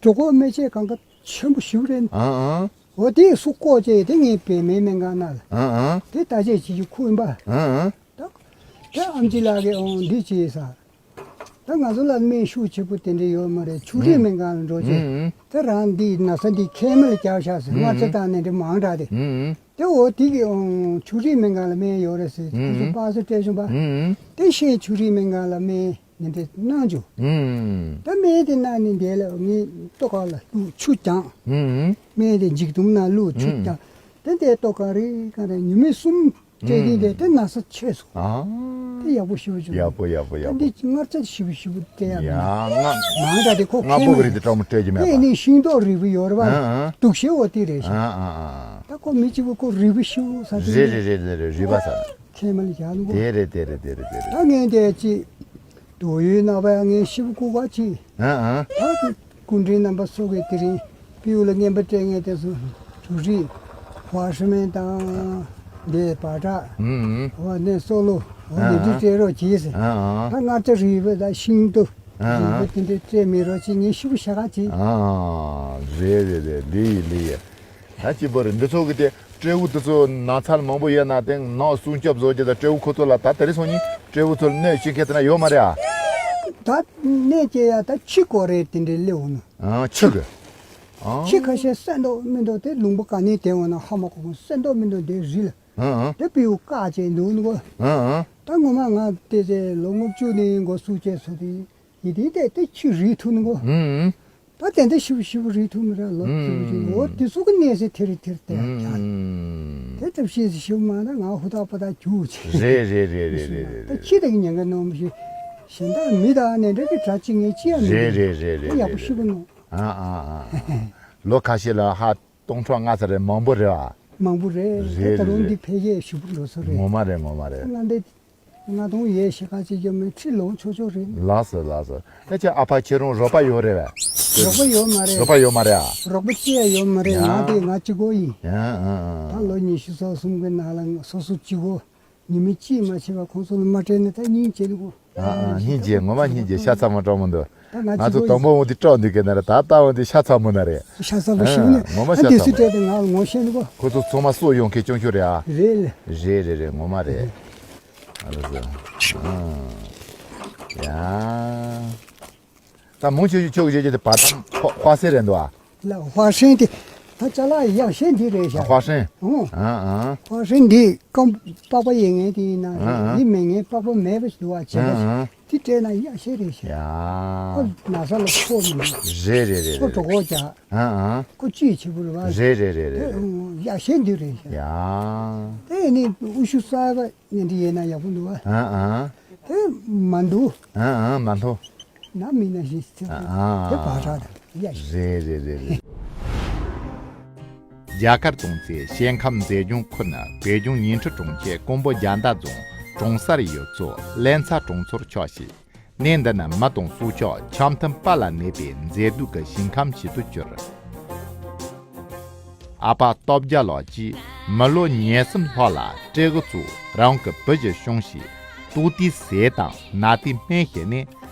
གྲོད་ཁོག་མི་ཆེ་གང་ག་ཆེན་པོ་ཞིག་རེད། ཨ་ཨ། འོ་དེ་སུ་བཀོག་བྱས་དེ་ངས་བེད་མེད་སྨན་ཁང་ནང་ལ། ཨ་ཨ། དེ་ལྟ་བྱས་བྱེད་རྒྱུ་ཁོ་ཡིན་པ། ཨ་ཨ། ད་དེ་ཨམ་ཆི་ལགས་ཀྱིས་འོང་འདི་བྱས་ས། ད་ང་ཚོ་ལ་སྨན་ཤུགས་ཆེ་པོ་དེ་འདྲ་ཡོད་མ་རེད། ཆུ་རིན་སྨན་ཁང་ལ་འགྲོ་བྱས། ཨ་ཨ། དེ་རང་འདི་ན་ཚ་འདི་མཁལ་མ་ལ་བརྒྱབ་ཤག་ཟེར། ཨ་ཨ། མངར་ཆ་བཏང་ནས་འདྲ་མང་དྲགས་ཏེ། ཨ་ཨ། དེ་འོ་དེ་གི་འོང་ཆུ་རིན་སྨན་ཁང་ལ་སྨན་ཡོད་རེད་ཟེར། ཨ་ཨ། ཁོ་ཚོ་པ་སེ་སྤྲད་བྱུང་པ། ཨ་ཨ། དེ་ཤན་ཆུ་རིན་སྨན་ཁང་ལ་སྨན། ནི་འདྲ་གནང་རྒྱུ། ཨུམ། ད་སྨན་དེ་གནང་ནི་འདི་ལ་ངས་ལྟོ་ག་ལ་བླུགས་ཆུ་བརྐྱངས། ཨུམ། སྨན་དེ་འཇིགས་དུམ་ནང་བླུགས་ཆུ་ཨུམ། བརྐྱངས། དེ་འདྲ་ལྟོ་ག་རེ་ག་རེ་ཉི་མ་གསུམ་སྤྲད་དེ་འདྲ་དེ་ན་ཚ་ཆད་སོང་། ཨ། དེ་ཡག་པོ་ཞེ་པོ་བྱུང་། ཡག་པོ་ཡག་པོ་ད་ཡག་པོ། འདི་མངར་ཆ་ཞེ་པོ་ཞེ་པོ་སྤྲད་ཡ་མེད། ཡ་ང་མང་དྲགས་དེ་ཁོ་ང་ཁེ་པོ་མ་གི་རེད་དེ་སྤྲང་མོ་སྤྲད་ཀྱི་མེད་པ། དེ་ནི་ཤིང་ཏོག་རིལ་བུ་ཡོད་རེད་པ། ཨ་ཨ། དུག་ཤེལ་འོ་དེ་རེད་ཤག་ཨ་ཨ་ཨ། ད་ཁོ་མི་གཅིག་པུ་ཁོ་རིལ་བུ་ཞེ་པོ་ཟ་ཟ་རེད་རེད་རེད་རེད་རེད་རེད་རིལ་བུ་ཟ། མཁལ་མ་ལ་བཞག་ནི་ཁོ། དེ་རེད་དེ་རེད་དེ་རེད་དེ་རེད། ད་ངས་འདི་ཅིག་དོགས་ཡོད་ན་བ་ཡང་ངས་ཤི་བོ་ལྐུགས་པ་ཅིག་ཨ་ཨ། ད་སྐུ་མགྲོན་རྣམ་པ་ཚོ་གིས་དེ་རིང་སྤྲེའུ་ལ་རྔན་པ་སྤྲད་མཁན་དེ་ཚོ་ཆུ་རིལ་ཧྭ་ཧྲི་མེན་དང་འདི་བ་ཏྲ་ཨུ་ཨུ། འོ་ནས་སོ་ལོ་འོ་ཨ་འདི་འདི་ཨ། སྤྲད་རོགས་གྱིས་ཟེར། ཨ་ཨ། ད་མངར་ཆ་རིལ་བུ་དང་ཤིང་ཏོག་ཨ་ཨ། རིལ་བུ་དེ་འདྲ་སྤྲད་མི་རོགས་གྱིས། ངས་ཤི་བོ་ཤ་ཁ་ཅིག་ཨ་ཨ། རེད་རེད་རེད། ལི་ཡི་ལི་ཡི། ད་གཅིག་པོ་རེད། འདི་ཚོ་གི་དེ་སྤྲེའུ་དེ་ཚོ་ན་ཚ་མང་པོ་ཡོད་ན་དེ་ནག་སྲུང་སྐྱོབ་བཟོ་རྒྱུ་དང་སྤྲེའུ་ཁོ་ཚོ་ལ་ད་དེ་རིང་སང་ཉིན་སྤྲེའུ་ཚོ་ལ་གནོད་སྐྱེལ་མཁན་དེ་ན་ཡོད་མ་རེད་ཨ། ད་གནོད་སྐྱེལ་ཡ་ད་ཁྱི་སྐོར་རེད་དེ་འདྲའི་སླེབས་འོང་ནི། ཨ་ཁྱི་གི། ཨ། ཁྱི་ཁ་ཤས་བསད་མདོག་མི་འདུག་དེ་ལུང་པ་ག་ནས་དེ་འོང་ན་ཧ་མ་གོ་གོ་བསད་མདོག་མི་འདུག་དེ་རི་ལ། ཨ་ཨ། དེ་སྤྲེའུ་བཀག་བྱས་འདུག་ནི་གོ། ཨ་ཨ། ད་ངོ་མ་ང་དེ་ཚེ་ལོ་ལྔ་བཅུ་ནས་འགོ་ཚུགས་བྱས་སོ་དེ་ཡིན་དེ་དེ་དེ་ཁྱི་རིལ་ཐུབ་ནི་གོ། ཨ་ཨ། ད་དེ་འདྲ་ཞིབ་ཞིབ་རིལ་ཐུབ་མི་ར་ལོ་ཨུམ། ཞིབ་ཞིབ་འོ་དེ་ཚོ་གི་གནས་ཚད་དེ་རེད་དེ་རེད་དེ་ཡང་ཀྱང་། ཨུམ། དེ་ཐབས་ཤེས་ཞིབ་མ་ན་ང་ཧུ་ཐག་པ་ཐག་རྒྱུག་ཆེ། རེད་རེད་རེད་རེད་རེད་རེད། ད་ཁྱི་དེ་གི་ཉེན་ཁ་ནོར་མི་ཤེས། གཞན་དག་མི་དག་ནས་འདྲ་གི་གྲ་ཅི་ངས་ཅི་ཡང་མི་རེད་རེད་རེད་རེད། དེ་ཡག་པོ་ཞིབ་གི་ནོ། ཨ་ཨ་ཨ་ཨ། ལོ་ཁ་ཤས་ལ་ཧ་སྟོང་ཕྲག་ལྔ་ཚར་རེད། མང་པོ་རེད་བ། མང་པོ་རེད། རེད་ད་རུང་རེད་འདི་འཕེལ་རྒྱས་ཞིབ་པོ་འགྲོ་ས་རེད། ངོ་མ་རེད་ངོ་མ་རེད། ང་འདི། ང་དང་ཡས་ཤི་ཁ་ཅིག་ཀྱང་མེད། ཁྲི་ལོངས་ཆོག་ཆོག་རེད། ལགས་སོ་ལགས་སོ། ད་ཁྱེད་ཨ་ཕ་ཁྱེད་རང་རོགས་པ་ཡོད་རེད་བས། རོགས་པ་ཡོད་མ་རེད། རོགས་པ་ཡོད་མ་རེད་ཨ། རོགས་པ་ཅི་ཡང་ཡོད་མ་རེད། ཡ། ང་དེ་ང་གཅིག་པོ་ཡིན། ཡ་ཨ་ཨ། ད་ལོ་ཉི་ཤུ་རྩ་གསུམ་གི་ནང་ལ་སོ་སོ་གཅིག་པོ་ཉི་མ་གཅིག་མ་བྱས་པ་ཁོང་ཚོ་ལ་མ་སྤྲད་ན་ད་སྙིང་རྗེ་ནི་གོ། ཨ་ཨ་སྙིང་རྗེ་ངོ་མ་སྙིང་རྗེ། ཤ་ཚ་མོ་སྤྲང་མོ་འདུག་ད་ང་ང་ཚོ་གཅིག་པོ་དང་པོ་འོང་དུས་སྐྲག་འདུག་གི་ན་རེད། ད་ལྟ་འོང་དུས་ཤ་ཚ་མོ་ན་རེད། ཤ་ཚ་མོ་ཞིག་ནི་ཨ་ངོ་མ་ཨ་ཤ་དེ་ཚ་སུ་མོ་སྤྲད་དེ་ང་ལ་ངོ་ཤེས་ནི་གོ། ཁོ་ཚོ་ཚང་མ་སྲོག་ཡོང་མཁན་ཅུང་ཅུང་རེད་ཨ། རེད་ལ། རེད་རེད་རེད། ངོ་མ་རེད། ཨ་རེད་ཟེར། ཨང་། ཡ། ད་མང་ཆེ་ཤོས་ཁྱོད་ཀྱི་བྱེད་ཀྱི་དེ་བ་དང་ཧྭ་ཧྭ་སེ་རེད་འདུག་ཨ། ལ་ཧྭ་ཧྲན་དེ། ད་ཅ་ལག་ཡག་ཤོས་འདི་རེད་ཤག་ཧྭ་ཧྲན། ཨོ། ཨང་ཨང་། ཧྭ་ཧྲན་འདི་སྐམ་པགས་པ་ཡིན་ངེས་དེ་ཡིན་ན། ཨང་ཨང་། འདི་མེད་ངེས་པགས་པ་མེད་པ་ཞིག་འདུག་ཨ། བྱས་པ་ཨང་ཨང་། དེ་སྤྲད་ན་ཡག་ཤོས་རེད་ཤག་ཡ། ཁོ་ན་ཚ་ལ་ཕོག་མི་འདུག་རེད་རེད་རེད་ཁོ་རེད་གྲོད་རེད། ཁོག་རྒྱགས། ཨང་ཨང་། ཁོ་བཅུད་ཆེ་པོ་རེད་བ། རེད་རེད་རེད་དེ་རེད། ཡག་ཤོས་འདི་རེད་ཤག་ཡ། དེ་ནི་ཨུ་ཆུ་གསར་པ་ནི་འདི་ཡིན་ན་ཡག་པོ་འདུག་བ། ཨང་ཨང་། དེ་མ་འདུག་ཨང་ཨང་མ་འདུག་ན་མི་ན་ཞིག་ཚེ་ཨང་ཨང་། དེ་བག་ཆགས་དང་ཡ་ཞིག་རེད་རེད་རེད་རེད། རྒྱ་གར་གདོང་རྩེ་ཞལ་ཁམས་མཛེས་ལྗོངས་ཁུལ་ནི་བོད་ལྗོངས་ཉིང་ཁྲི་གྲོང་ཁྱེར་ཀོང་པོ་རྒྱ་མདའ་རྫོང་གྲོང་གསར་ཡུལ་ཚོ་ལན་ཚ་གྲོང་ཚོར་ཕྱོགས་ཤིང་། གནས་འདི་ནི་མི་དང་སྲོག་ཆགས་འཆམ་མཐུན་དཔལ་ལ་གནས་པའི་མཛེས་སྡུག་གི་ཞིང་ཁམས་ཤིག་ཏུ་གྱུར། ཨ་ཕ་སྟོབས་རྒྱལ་ལགས་ཀྱིས་མི་ལོ་ཉེར་གསུམ་ལྷག་ལ་སྤྲེའུ་ཚོ་རང་གི་བུ་བཞིན་བྱུང་ཞིང་། ལྟོ་དེའི་ཟས་དང་ནད་དེའི་སྨན་བྱས་ནས།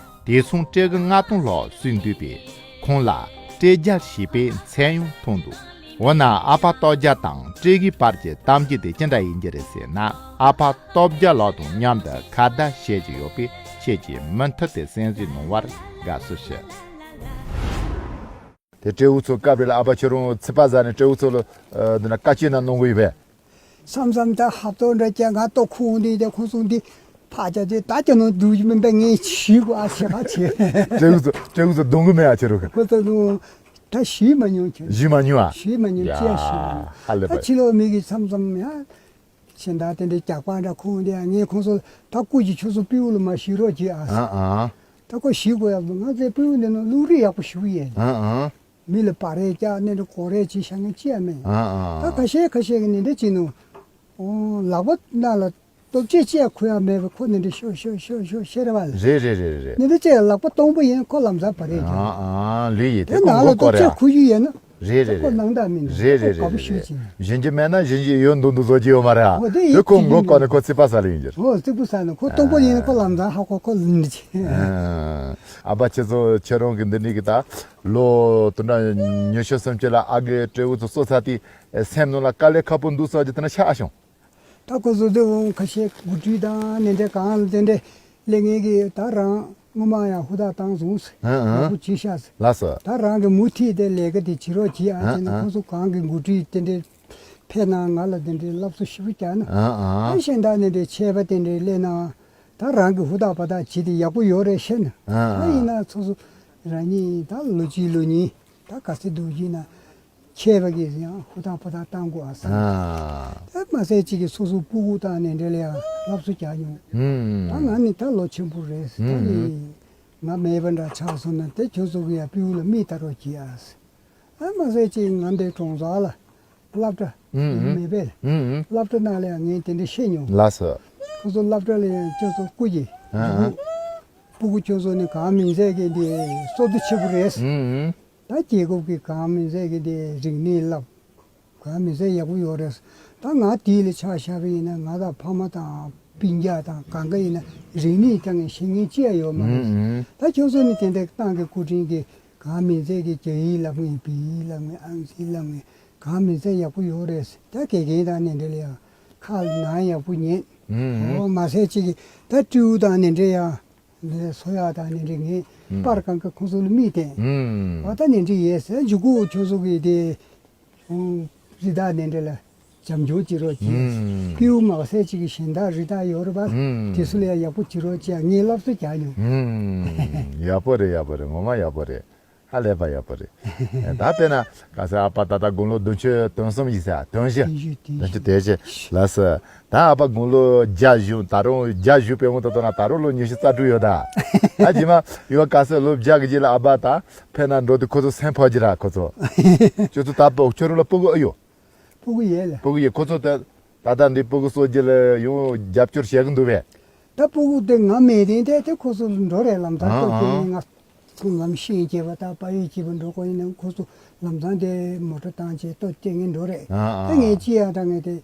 དེ་མཚུངས་སྤྲེའུ་ལྔ་སྟོང་ལྷག་གསོས་འདུག་པས། ཁོང་ལ་སྤྲེའུ་རྒྱལ་ཞེས་པའི་མཚན་ཡང་ཐོགས་འདུག་འོ་ན་ཨ་ཕ་སྟོབས་རྒྱལ་དང་སྤྲེའུའི་བར་གྱི་གཏམ་རྒྱུད་དེ་ཅི་འདྲ་ཡིན་རྒྱུ་རེད་ཟེར་ན། ཨ་ཕ་སྟོབས་རྒྱལ་ལགས་དང་མཉམ་དུ་ཁ་བརྡ་བྱེད་ཀྱི་ཡོད་པས། ཁྱེད་ཀྱིས་མུ་མཐུད་དེ་གསན་གཟིགས་གནང་བར་དགའ་བསུ་ཞུ། དེ་སྤྲེའུ་ཚོ་སྐབས་རེ་ལ་ཨ་ཕ་ཁྱེད་རང་ཚིག་པ་ཟ་ནས་སྤྲེའུ་ཚོ་ལ་ཨ་འདི་ན་བཀའ་བཀྱོན་ན་གནང་གི་ཡོད་པས། མཚམས་མཚམས་ད་ཧབ་ཏོ་འདྲ་ཀྱང་ང་ཏོ་ཁོང་འདི་དེ་ཁོང་ཚོ་འདི་ཕ་ཅག་དེ་ད་ཀྱང་ནང་འདུག་མིན་པས། ངས་ཞུས་གོ་ཨ་ཆེ་ཁ་ཆེ། སྤྲེའུ་ཚོ་སྤྲེའུ་ཚོ་གདོང་གི་མེད་ཨ་ཁྱེད་རང་གི། ཁོ་ཚོ་ནང་ད་ཞུས་མ་མྱོང་ཁྱེད། ཞུས་མ་མྱོང་ཨ། ཞུས་མ་མྱོང་ཡ་ཅེས་ཞུས་མ་མྱོང་། ཧ་ལས་པ། ད་ཕྱི་ལོགས་མི་གི་མཚམས་མཚམས་ཡ། ཁྱེད་ད་དེ་འདྲའི་རྒྱག་པ་འདྲ་ཁོང་དེ་ཡང་ངས་ཁོང་ཚོ་ད་སྐུ་གྱི་ཁྱོད་ཚོ་སྤྲེའུ་ལ་མ་ཞུས་རོགས་གྱིས་ཨ། ཨ་ཨ། ད་ཁོ་ཞུས་གོ་ཡག་འདུག་ང་ཚོའི་སྤྲེའུ་འདི་ནང་བླུག་རིགས་ཡག་པོ་ཞུ་ཡས། ཨ་ཨ། མི་ལ་བ་རེ་བཀྱག་ནས་འདྲ་གོ་རེ་བྱེད་ཤ་ངན་ཅི་ཡང་མེད། ཨ་ཨ། ད་ཁ་ཤས་ཁ་ཤས་ཀྱི་ནི་འདྲ་བྱེད་ནོ། ཨོ་ལག་པ་ནང་ལ་སྟོབས་ཆས་ཅི་ཡང་ཁུར་ཡག་མེད་པ་ཁོ་ནི་འདྲ་ཤོ་ཤོ་ཤོ་ཤོ་ཤེ་རེ་བ་ལ། རེད་རེད་རེད་རེད། ནི་འདྲ་ཅི་ཡང་ལག་པ་སྟོང་པོ་ཡིན་ཁོ་ལམ་སང་བ་རེ་རེད། ཨ་ཨ་ལུས་ཡིན་དེ་དེ་ཁོ་ནང་ལ་མགོ་སྐོར་སྟོབས་ཆས་ཡ། ཁུར་རྒྱུ་ཡིན་ན། རེད་རེད་ཁོ་རེད། ནང་ད་མིན་རེད་རེད་ཁོ་དགའ་པོ་ཞུ་རེད་ཅིང་། ཞིང་རྒྱུ་མེད་ན་ཞིང་རྒྱུ་ཡོད་འདུག་འདུག་བཟོ་རྒྱུ་ཡོད་མ་རེད་ཨ། འོ་དེ་དེ་ཡིད་ཁོ་ཆེས་མགོ་ཀྱི་སྐོར་ནས་ཁོ་ཚིག་པ་ཟ་ལ་ཡིན་རྒྱུ། འོ་རྩིག་པོ་ཟ་ནས་ཁོ་སྟོང་པོ་ཡིན་ན་ཁོ་ལམ་སང་ཧ་ཁོ་ཁོ་ལིན་ཅི། ཨ་ཕ་ཁྱེད་ཚོ་ཁྱེད་རང་གི་འདི་འདྲའི་གི་ད་ལོ་དུ་འདྲ་ཉི་ཤུ་སུམ་ཅུ་ལ་ཨ་གི་སྤྲེའུ་ཚོ་གསོ་ཚ་དེ་སེམས་ནང་ལ་དཀའ་ལས་ཁག་པོ་འདུག་བསམ་རྒྱུ་དེ་འདྲ་ཆགས་ཨ་བྱུང་། ད་ཁོ་ཚོ་དེ་འོང་ཁ་ཤས་འགོ་ཁྲིད་དང་ནན་ཏན་གང་ལ་དེ་འདྲ་ལས་ངན་གི་ད་རང་སྔོན་མ་ཡང་ཧུར་ཐག་བཏང་སོང་ཟེར། ཨ་ཨ། ཡག་པོ་བྱས་ཤག་ཟེར། ལགས་སོ། ད་རང་གི་མུ་མཐུད་དེ་ལས་ཀ་དེ་བྱེད་རོགས་གྱིས་ཨ་ཨ་ཟེར་ན། ཨ་ཁོ་ཚོ་གང་གི་འགོ་ཁྲིད་དེ་འདྲའི་ཕེབས་ན་ང་ལ་དེ་འདྲའི་སློབ་གསོ་ཞིབ་པོ་རྒྱག་ན། ཨ་ཨ། ད་གཞན་དག་ནི་འདྲའི་ཆད་པ་དེ་འདྲའི་སླེབས་ན་ད་རང་གི་ཧུར་ཐག་འབད་ཐག་བྱེད་དེ་ཡག་པོ་ཡོད་རེད་ཤེས་ན། ཨ་ཨ། ད་ཡིན་ན་སོ་སོ་རང་ཉིད་ད་ལོ་གཅིག་ལོ་གཉིས་ད་ག་ཚོད་འདུག་ཡིན་ན། ཆད་པ་གིས་ཡང་ཧུར་ཐག་ཧུར་ཐག་བཏང་དགོས་ཨ་ཟེར། ཨ། ད་མ་ཟད་ཅིག་གིས་སོ་སོ་སྤུ་གུ་དང་ནི་འབྲེལ་ཡང་སློབ་གསོ་རྒྱག་མྱོང་། ཨུམ། ད་ང་ནི་ད་ལོ་ཆེན་པོ་རེད་ཟེར། ད་ཨུམ། ནི་ང་མེད་པ་འདྲ་ཆགས་སོང་ན་དེ་ཁྱོད་ཚོ་གི་ཡང་སྤུ་གུ་ལ་མིག་ལྟ་རོགས་གྱིས་ཨ་ཟེར། ཨ་མ་ཟད་ཅིག་ང་འདི་གྲོང་ཚོ་ལ་སློབ་གྲྭ་ཨུམ། མེད་པས། ཨུམ། སློབ་གྲྭ་ནང་ལ་ཡང་ངས་དེ་འདྲ་བཤད་མྱོང་། ལགས་སོ། ཁོ་ཚོ་སློབ་གྲྭ་ལ་ཡང་ཁྱོད་ཚོ་སྐུ་གྱིས་ཨ་ཨ། སྤུ་གུ་ཁྱོད་ཚོ་ནི་གང་མིན་ཟད་ཀྱི་འདི་སྲོལ་རྒྱུན་ཆེ་པོ་རེད། ཨུམ། ད་རྒྱལ་ཁབ་ཀྱི་གང་མིན་ཟད་ཀྱི་དེ་རིག་གནས་བསླབ། གང་མིན་ཟད་ཡག་པོ་ཡོད་རེད། ད་ང་དེ་ལ་ཆ་བཞག་པ་ཡིན་ན་ང་དང་ཕ་མ་དང་སྤུན་ཀྱག་དང་གང་ག་ཡིན་ན་རིག་གནས་དང་ཤེས་མཁན་ཅི་ཡང་ཡོད་མ་རེད། ཨུམ་ཨུམ། ད་ཁྱོད་ཚོ་ནི་དེ་འདྲ་ཏང་གི་སྐུ་དྲིན་གྱིས་གང་མིན་ཟད་ཀྱི་རྒྱ་ཡིག་བསླབ་མཁན་བལ་ཡིག་བསླབ་མཁན་ཨང་རྩིས་བསླབ་མཁན་གང་མིན་ཟད་ཡག་པོ་ཡོད་རེད། ད་དགེ་རྒན་དང་ནི་འདྲ་ལ་ཡང་ཁ་ནང་ཡག་པོ་ཉན། ཨུམ་ཨུམ། འོ་མ་ཟད་ཅིག་གིས་ད་སྤྲེའུ་དང་ནི་འདྲ་ཡང་། འདི་གསོ་ཡག་དང་ནི་འདྲ་ངས་ཨུམ། པར་གང་ག་ཁོང་ཚོ་ལ་མིག་བསྟན། ཨུམ། འོ་ད་ནི་འདྲ་ཡས་ཟེར་འཇུག་གུ་ཁྱོད་ཚོ་གི་དེ་ཨུམ། རི་དྭགས་ནི་འདྲ་ལ་བྱམས་སྐྱོང་བྱེད་རོགས་གྱིས། ཨུམ། སྤྲེའུ་མ་ཟད་ཅིག་གི་གཞན་དག་རི་དྭགས་ཡོད་རེད་པ། ཨུམ། དེ་ཚོ་ལ་ཡང་ཡག་པོ་བྱེད་རོགས་གྱིས་ངས་སློབ་གསོ་རྒྱག་མྱོང་། ཨུམ། ཡག་པོ་རེད། ཡག་པོ་རེད། ངོ་མ་ཡག་པོ་རེད། ཧ་ལས་པ་ཡག་པོ་རེད། ད་དཔེར་ན་ག་ས་ཨ་ཕ་ད་ལྟ་དགུང་ལོ་བདུན་ཅུ་དོན་གསུམ་ཡིན་ས་དོན་བཞི། བདུན་ཅུ་དོན་བཞི་ལགས་སོ། ད་ཨ་ཕ་དགུང་ལོ་བརྒྱ་བཞུགས། ད་རུང་བརྒྱ་བཞུགས་པའི་དབང་དུ་བཏང་ན་ད་རུང་ལོ་ཉི་ཤུ་རྩ་དྲུག་ཡོད་ད། ད་རྗེས་མ་ཡོད་ག་ས་ལོ་བརྒྱ་གི་རྗེས་ལ་ཨ་ཕ་ད་ཕེབས་ན་འགྲོ་དུས་ཁོ་ཚོ་སེམས་ཕམ་གྱི་ར་ཁོ་ཚོ། ཁྱོད་ཚོ་ད་སྤོ་ཁྱོད་རང་ལ་སྤུ་གུ་ཨེ་ཡོད། སྤུ་གུ་ཡོད་ལ། སྤུ་གུ་ཡོད། ཁོ་ཚོ་ད་ད་ལྟ་འདི་སྤུ་གུ་གསོ་རྒྱུ་ལ་ཡང་རྒྱབ་སྐྱོར་བྱེད་ཀྱི་འདུག་པས། ད་སྤུ་གུ་དེ་ང་མེད་དེ་དེ་དེ་ཁོ་ཚོ་འགྲོ་རེད་ལམ་སང་ཨ་ཁོ་ཚོ་ཨ། ང་ཚོ་ལམ་ཤེས་བྱེད་པ་དང་པ་ཡོད་བྱེད་པ་འགྲོ་དགོས་ཡིན་ན་ཁོ་ཚོ་ལམ་སང་དེ་མོ་ཊ་བཏང་བྱས་ལྟོ་སྐྱེལ་ངེས་འགྲོ་རེད། ཨ་ཨ། ད་ངས་ཅི་ཡང་ད་ངས་དེ་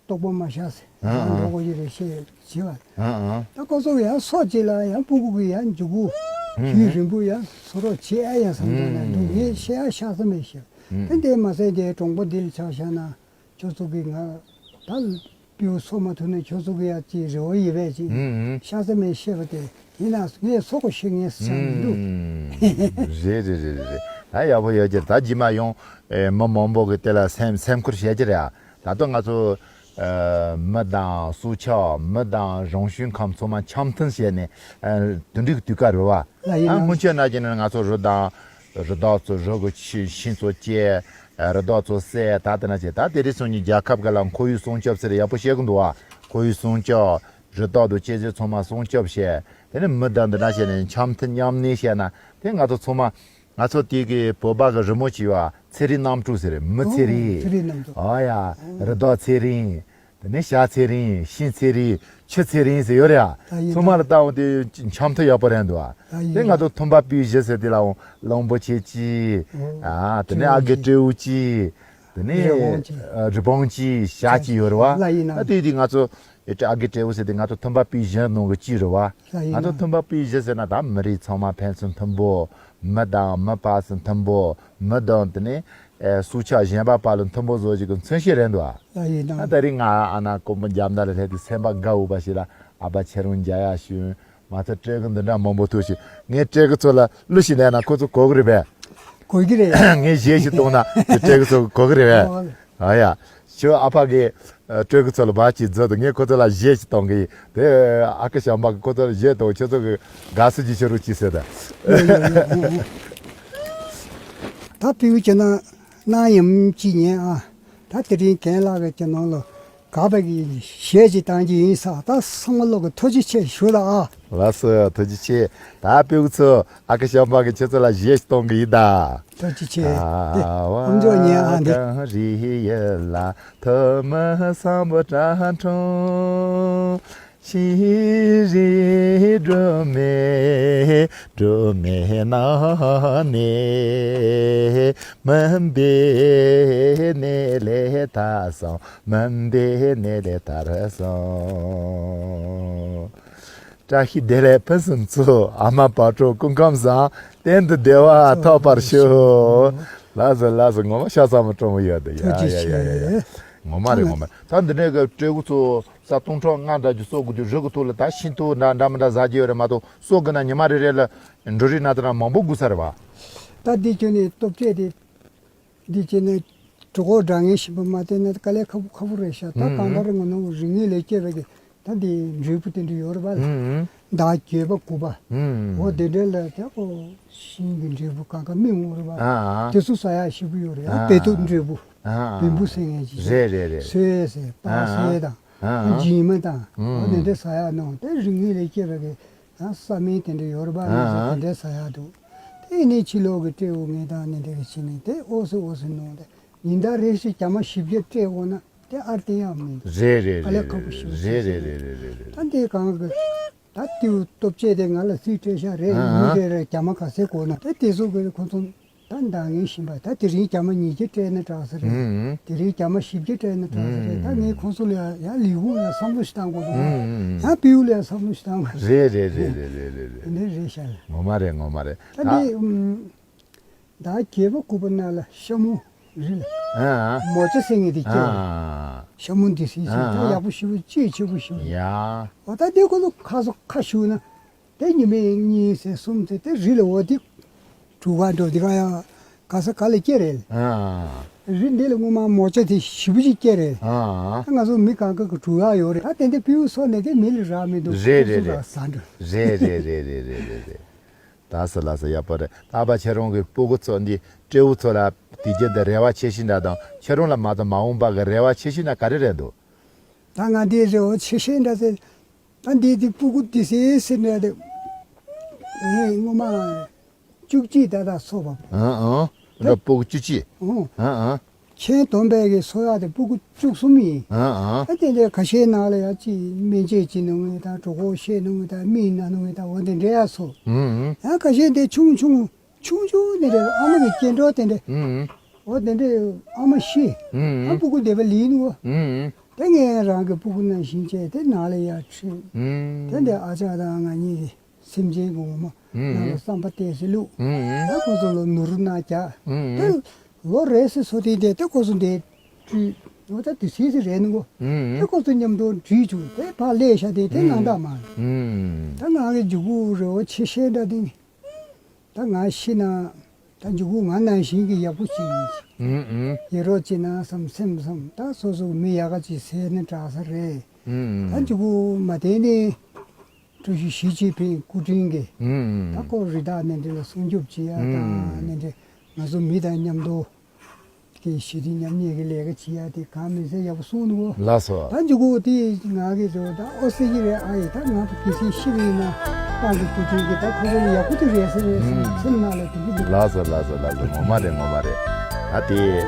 རྟོག་པ་མ་བཞག་ཟེར་ཨ་ཨ། ང་འགྲོ་དགོས་ཀྱི་རེད་ཤེས་བྱེད་པ། ཨ་ཨ། ད་ཁོ་ཚོ་ཡང་སོ་གཅིག་ལ་ཡང་སྤུ་གུ་གི་ཡང་འཇུག་གུ་ཨ་ཨ། ཡུན་རིང་པོ་ཡང་བཟོ་རོགས་བྱེད་ཨ་ཡང་བསམ་འདུག་ན་འདུག་ངས་བཤད་ཨ་ཤ་ས་མེད་ཤེས་ཨ་ཨ། ད་དེ་མ་ཟད་དེ་གྲོང་པ་འདི་ལ་ཆ་བཞག་ན། ཁྱོད་ཚོ་གིས་ང་ད་སྤྲེའུ་གསོ་མ་ཐུབ་ན་ཁྱོད་ཚོ་གི་ཡ་ཅིག་རེ་བ་ཡོད་པས་ཅིག་ཨུམ་ཨུམ། ཤ་ཚ་མེད་བཤད་པ་དེ་ཡིན་ན་ངས་སོ་གོ་ཤེས་ངས་བསམ་མི་འདུག་ཨུམ། རེད་རེད་རེད་རེད། ད་ཡག་པོ་ཡོད་ཀྱི་རེད། ད་རྗེས་མ་ཡང་ཨེ་མི་མང་པོ་གི་དེ་ལ་སེམས་སེམས་ཁུར་བྱེད་ཀྱི་རེད་ཨ། ད་དུང་ང་ཚོ་ཨ་མི་དང་སྲོག་ཆགས་མི་དང་རང་བྱུང་ཁམས་ཚང་མ་འཆམ་མཐུན་བྱས་ནས་ཨ་དེ་འདྲའི་དུས་སྐབས་རེད་བ། ལ་ཡིན་ཨ་ན་སྔོན་ཆད་ན་གྱི་ནི་ང་ཚོ་རི་དང་རི་དྭགས་ཚོ་རི་གི་ཆུ་ཤིང་ཚོ་སྐྱེས། རི་དྭགས་ཚོ་བསད། ད་དེ་ན་བྱས་ད་དེ་རིང་སང་ཉིན་རྒྱལ་ཁབ་ཀྱི་ལ་ཁོར་ཡུག་སྲུང་སྐྱོབ་ཟེར་ཡག་པོ་བཤད་གི་འདུག་ཨ། ཁོར་ཡུག་སྲུང་སྐྱོབ། རི་དྭགས་དང་སྐྱེ་ཚུལ་ཚང་མ་སྲུང་སྐྱོབ་བྱས། དེ་ནས་མི་དང་འདི་འདྲ་བྱས་ནས་འཆམ་མཐུན་མཉམ་གནས་བྱས་ན་དེ་ང་ཚོ་ཚང་མ་ང་ཚོ་དེ་གི་བོད་པ་གི་རི་མོ་ཅིག་ཡོད་ཨ། ཚེ་རིང་རྣམ་དྲུག་ཟེར་མི་ཚེ་རིང་། ཚེ་རིང་རྣམ་དྲུག་ཨ་ཡ། རི་དྭགས་ཚེ་རིང་། དེ་ནས་ཤ་ཚེ་རིང་། ཤིང་ཚེ་རིང་། ཆུ་ཚེ་རིང་ཟེར་ཡོད་རེད་ཨ། ད་ཡིན་ཚང་མ་ན། ལ་ལྟ་འོང་དེ་འཆམ་མཐུན་ཡག་པོ་རེད་འདུག་ཨ། ད་ཡིན་དེ་ང་ཚོ་མཐུན་པ་སྤུན་བཞི་ཟེར་དེ་ལའང་གླང་པོ་ཆེ་གཅིག་ཨ། དེ་ནས་ཨ་རྒས་སྤྲེའུ་གཅིག་དེ་ནས་རི་བོང་གཅིག་རི་བོང་གཅིག་ཤ་གཅིག་ཡོད་རེད་བ། ལ་ཡིན་ན། ད་དེ་དེ་ང་ཚོ་ཨ་རྒས་སྤྲེའུ་ཟེར་དེ་ང་ཚོ་མཐུན་པ་སྤུན་བཞི་ནང་གི་གཅིག་རེད་བ། ལ་ཡིན་ང་ཚོ་ན། མཐུན་པ་སྤུན་བཞི་ཟེར་ན་ད་མི་རིགས་ཚང་མ་ཕན་ཚུན་མཐུན་པོ། མི་དང་མི་བར་སུ་མཐུན་པོ། མི་དང་དེ་ནས་ཨེ་སྲོག་ཆགས་གཞན་པ་བར་ལ་མཐུན་པོ་བཟོ་ཞིག་གི་མཚོན་བྱེད་རེད་འདུག་ཨ། ལ་ཡིན་ན། ད་རིང་ང་ཨ་ན་ཀོང་པོ་རྒྱབ་ན་ལ་སླེབས་དུས་སེམས་པ་དགའ་འོས་པ་ཞིག་ལ། ཨ་ཕ་ཁྱེད་རང་མཇལ་ཡག་བྱུང་། མ་ཚད་སྤྲེལ་སྐུ་འདི་འདྲ་མང་པོ་ཐུག་ཞིག་ངས་སྤྲེལ་སྐུ་ཚོ་ལ་གླུ་ཞིག་ལེན་ན་ཁོ་ཚོ་གོ་གི་རེད་པས། གོ་གི་རེད། ངས་གཞས་ཤིག་གཏོང་ན་དེ་སྤྲེལ་སྐུ་ཚོ་གོ་གི་རེད་པས། ཨོ། ཨ་ཡ། ཁྱོད་ཨ་ཕ་གི་ཨ་སྤྲེལ་སྐུ་ཚོ་ལ་བར་གཅིག་བརྫུས་དང་། ངས་ཁོ་ཚོ་ལ་གཞས་ཤིག་གཏོང་གི་ཡིན། དེ་ཨ་ཁུ་ཞའོ་པ་གི་ཁོ་ཚོ་ལ་གཞས་གཏོང་། ཁྱོད་ཚོ་གི་དགའ་བསུ་ཅིག་ཞུ་རོགས་གྱིས་ཟེར་ད། ཡོ་ཡོ་ཡོ། ད་སྤྲེའུ་ཁྱེད་རང་གནང་ཡམ་ཅིག་ཉན་ཨ། ད་དེ་རིང་རྒན་ལགས་ཀྱི་ཁྱེད་རང་ལ་དགའ་བའི་གི་གཞས་ཅིག་བཏང་གི་ཡིན་ས། ད་སོང་བ་ལོག་གི་ཐུགས་རྗེ་ཆེ་ཞུ་ལ་ཨ། ལགས་སོ། ཐུགས་རྗེ་ཆེ། ད་སྤྲེའུ་ཚོ་ཨ་ཁུ་ཞའོ་པ་གི་ཁྱེད་ཚོ་ལ་གཞས་ཤིག་གཏོང་གི་ཡིན་ད། ཐུགས་རྗེ་ཆེ། དེ་ཨམ་ཅོག་ཉན་ཨ་འདི། གངས་རི་ཡི་ལ་ཐོག་མ་སམ་བྷོ་ཊ་འཁྲུངས། ཤེས་རིག་སྒྲོན་མེ། སྒྲོན་མེ་ནང་ནས་མུན་པའི་གནས་ལས་ཐར་སོང་། མུན་པའི་གནས་ལས་ཐར་སོང་། བཀྲ་ཤིས་བདེ་ལེགས་ཕུན་སུམ་ཚོགས། ཨ་མ་བག་དྲོ་སྐུ་ཁམས་བཟང་། གཏན་དུ་བདེ་བ་ཐོབ་པར་ཤོག་ལགས་སོ་ལགས་སོ། ངོ་མ་ཤ་ཚ་མོ་སྤྲོ་མོ་ཡོད་དེ། ཡ་ཐུགས་རྗེ་ཡ་ཡ་ཡ་ཡ། ཆེ། ངོ་མ་རེད་ངོ་མ་རེད། ད་འདི་འདྲའི་གི་སྤྲེའུ་ཚོ་ས་སྟོང་ཕྲག་ལྔ་འདྲ་ཅིག་གསོ་དགོས་དུས་རི་གི་ཐོག་ལ་ད་ཤིང་ཏོག་འདྲ་འདྲ་མི་འདྲ་ཟ་རྒྱུ་ཡོད་རེད་མ་གཏོགས། གསོ་དགོས་ན་ཉི་མ་རེ་རེ་ལ་འབྲུ་རིགས་སྣ་ཚོགས་མང་པོ་དགོས་ས་རེད་བ། ད་འདི་ཁྱོད་ནས་སྟོབས་ཆེ་དེ། འདི་བྱས་ནས་གྲོད་ཁོག་འགྲང་ངེས་ཤིག་པ་མ་བསྟེན་ན་དཀའ་ལས་ཁག་པོ་ཁག་པོ་རེད་ཤག་ད་ཨུམ་གང་ལྟར་ངོ་ནོར་རིག་གནས་ལས་སྐྱེས་པའི་གི་ད་འདི་འབྲས་བུ་དེ་འདྲ་ཡོད་རེད་པ། ཨུམ་ཟླ་བརྒྱད་པ་དགུ་པ། ཨུམ་འོ་དེ་འདྲ་ལ་ད་ཁོ་ཤིང་གི་འབྲས་བུ་གང་ག་སྨིན་འོང་རེད་པ། ཨ་ཨ། དེ་ཚོ་ཟ་ཡག་ཞིབ་པོ་ཡོད་རེད། ཨ་བེ་ཏོག་འབྲས་བུ། ཨ་ཨ། བེམ་པུ་ཟེར་མཁན་ཅིག་རེད་རེད་རེད། སོས་ཟེར་སྤགས་ཨ་ཨ། སེ་དང་། ཨ་ཨ། འཇིམ་མ་དང་། ཨུམ་འོ་དེ་འདྲ་ཟ་ཡག་ནང་དེ་རིག་གནས་ལས་སྐྱེས་པའི་གི་ཡང་ས་སྨན་དེ་འདྲ་ཡོད་རེད་པ། ཨ་ཨ། དེ་འདྲ་ཟ་ཡག་འདུག་དེ་ནས་ཕྱི་ལོགས་ཀྱི་སྤྲེའུ་ངན་དང་ནི་འདྲ་གི་ཕྱི་ནས་དེ་ཨོ་སི་ཨོ་སི་གནང་སྟེ་ཉིན་ལྟར་རེ་ཞིག་རྒྱ་མ་བཞི་བརྒྱ་སྤྲད་འོང་ན་དེ་ཨར་ཏེ་ཡང་མི་འདུག་རེད་རེད་དཀའ་ལས་རེད་ཁག་པོ་ཞིག་རེད། རེད་རེད་རེད་རེད་རེད། ད་འདི་གང་གི་ད་ཏིའུ་སྟོབས་ཆེ་དེ་ང་ལ་རྩིས་སྤྲད་ཤག་རེད། ཨ་ཨ། ཉིན་རེ་རེ་རྒྱ་མ་ག་ཚད་དགོས་ན་དེ་དེ་ཚོ་གི་ཁོ་ཚོ་ད་འདང་ངེས་བཞིན་པ་ད་དེ་རིང་རྒྱ་མ་ཉིས་བརྒྱ་སྤྲད་ན་དྲག་ས་རེད། ཨུམ་དེ་རིང་རྒྱ་མ་བཞི་བརྒྱ་སྤྲད་ན་དྲག་ས་རེད། ད་ངས་ཁོང་ཚོ་ལ་ཡང་ལས་ཁུངས་ལ་བསམ་བློ་ཞིག་བཏང་དགོས་འདུག་ཨུམ་ཡང་སྤྲེའུ་ལ་ཡང་བསམ་བློ་ཞིག་བཏང་དགོས། རེད་རེད་རེད་རེད་རེད་རེད། དེ་འདྲ་རེད་ཤག་ངོ་མ་རེད་ངོ་མ་རེད། ད་ད་འདི་ཨུམ་ཟླ་བརྒྱད་པ་དགུ་པ་ནང་ལ་ཤ་མོ་རི་ལ་ཨ་ཨ། མོ་ཅ་ཟེར་མཁན་དེ་སྐྱེ་བ་རེད། ཨ་ཨ། ཤ་མོ་འདི་ཟེར་ཟེར་ད་ཡག་པོ་ཞེ་པོ་ལྕེ་ཆེ་པོ་ཞེ་པོ་ཡ། འོ་ད་དེ་ཁོ་ཚོ་ཁ་སོ་ཁ་ཞུ་ན། དེ་ཉི་མ་གཉིས་ཟེར་གསུམ་ཟེར་དེ་རི་ལ་འོ་དེ་གྲུ་ག་འགྲོ་དེ་ག་ཡང་ག་ས་ག་ལ་སྐྱེ་རེད། ཨ་ཨ། རི་འདི་ལ་སྔོན་མ་མོ་ཅ་དེ་ཞེ་པོ་ཅིག་སྐྱེ་རེད། ཨ་ཨ། ད་ང་ཚོ་མི་གང་ག་གི་གྲུ་ག་ཡོད་རེད། ད་དེ་འདྲ་སྤྲེའུ་སོགས་ནས་དེ་མི་ལ་རག་མི་འདུག་རེད་རེད་ཁོ་ཚོ་རེད། རག་ཟ་འགྲོ། རེད་རེད་རེད་རེད་རེད་རེད། ད་ས་ལ་ས་ཡག་པོ་རེད། ད་པ་ཁྱེད་རང་གི་སྤུ་གུ་ཚོ་འདི་སྤྲེའུ་ཚོ་ལ་དེ་རྒྱུ་འདི་རེ་བ་ཆེ་ཤོས་འདྲ་དང་ཁྱེད་རང་ལ་མ་གཏོགས་མ་འོངས་པ་གི་རེ་བ་ཆེ་ཤོས་འདྲ་ག་རེ་རེད་འདུག་ད་ང་འདི་རེ་བ་ཆེ་ཤོས་འདྲ་ཟེར། ད་འདི་འདི་སྤུ་གུ་འདི་སེ་སེ་ནས་དེ་ངས་སྔོན་མ་བཅུ་གཅིག་ད་ད་སོ་བ། ཨང་ཨང་། ད་སྤུ་གུ་བཅུ་གཅིག་ཨང་། ཨང་ཨང་། ཁྱེད་སྟོན་པའི་གི་སོ་ཡག་དེ་སྤུ་གུ་བཅུ་གསུམ་ཡིན། ཨང་ཨང་། ད་དེ་འདྲའི་ཁ་ཤས་ནང་ལ་ཡ་ཅིག་སྨན་དཔྱད་བྱེད་ནུས་ངེས་དང་གྲོད་ཁོག་བཤལ་ནུས་ངེས་དང་མིག་ན་ནུས་ངེས་དང་འོ་དེ་འདྲའི་ཡ་སོ། ཨང་ཨང་། ཡང་ཁ་ཤས་དེ་ཆུང་ཆུང་། ཆུང་ཆུང་ནས་རེད། ཨ་མ་གི་སྐྱེ་འགྲོ་དེ་འདྲ། ཨུམ། འོ་དེ་འདྲ་ཨ་མ་ཤི། ཨུམ། ཨ་སྤུ་གུ་བསྡད་པ་ལིན་ནོ། ཨུམ། དེ་ངས་རང་གི་སྤུ་གུ་ནང་བཞིན་བྱས་དེ་ནང་ལ་ཡར་ཁྲིད། ཨུམ། དེ་འདྲ་ཨ་ཅག་དང་ང་གཉིས་ཀྱི་སེམས་ཅན་གྱི་འོ་མ་ཨུམ། ནང་ལ་བསམ་པ་གཏད་སེ་བླུགས། ཨུམ། ད་ཁོ་ཚོ་ལ་ནོར་བུ་ན་རྒྱག་ཨུམ། དེ་ལོ་རེ་སེ་སོ་དེ་དེ་དེ་ཁོ་ཚོ་འདི་བྲིས། འོ་ད་དེ་སི་སི་རེད་ནོ། ཨུམ། དེ་ཁོ་ཚོ་མཉམ་དུ་བྲིས་བཅུག་དེ་ཕར་ལས་ཤ་དེ་དེ་ནང་ད་མ། ཨུམ། ད་ང་གི་མཇུག་གུ་རེ་བ་ཆེ་ཤེལ་འདྲ་དེ། ད་ང་ཤི་ན་ད་མཇུག་གུ་ང་ནང་བཞིན་གྱི་ཡག་པོ་ཞིག་ཡིན། ཨུམ་ཨུམ། ཡེ་རོགས་ཅི་ན་བསམ་སེམས་བསམ་ད་སོ་སོ་གི་མི་ཡག་ག་ཅིག་ཟེར་ན་དྲག་ས་རེད། ཨུམ་ཨུམ། ད་མཇུག་གུ་མ་བསྟན་ནས་ཀྲུའུ་ཞི་ཞི་ཅིན་ཕིང་སྐུ་དྲིན་གྱིས་ཨུམ་ཨུམ། ད་ཁོ་རི་དྭགས་ནས་འདི་ལ་སྲུང་སྐྱོབ་བྱེད་ཡ་དང་ཨུམ་ནས་འདི་ང་ཚོ་མི་དང་མཉམ་དུ། དེ་ཞི་བདེ་མཉམ་གནས་ཀྱི་ལས་ཀ་བྱེད་ཡ་དེ་གང་མིན་ཟེར་ཡག་པོ་གསུངས་འདུག་ལགས་སོ། ད་མཇུག་གུ་དེ་ང་གི་རེ་བ་ད་ཨོ་སི་ཀི་རེད་ཨ་ཡི་ད་ང་ཚོ་གལ་སྲིད་ཤི་བ་ཡིན་ན་ཏང་གི་སྐུ་དྲིན་གྱིས་ད་ཁོ་ཚོ་ལ་ཡག་པོ་དེ་རེད་ཟེར་རེད་ཟེར་ཨུམ། སེམས་ནང་ལ་དེ་འདྲ་འདུག་ལགས་སོ་ལགས་སོ་ལགས་སོ། ངོ་མ་རེད་ངོ་མ་རེད། ད་དེ་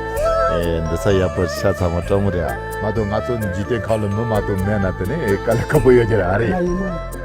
ཨེ། འདི་ས་ཡག་པོ་ཤ་ཚ་མོ་སྤྲང་མོ་རེད་ཨ། མ་གཏོགས་ང་ཚོ་འཇིག་རྟེན་ཁམས་ལ་མི་མ་གཏོགས་མེད་ན་དེ་ནས་ཨེ་དཀའ་ལས་ཁག་པོ་ཡོད་ཀྱི་རེད་ཨ། རེད། ཡིན་ན།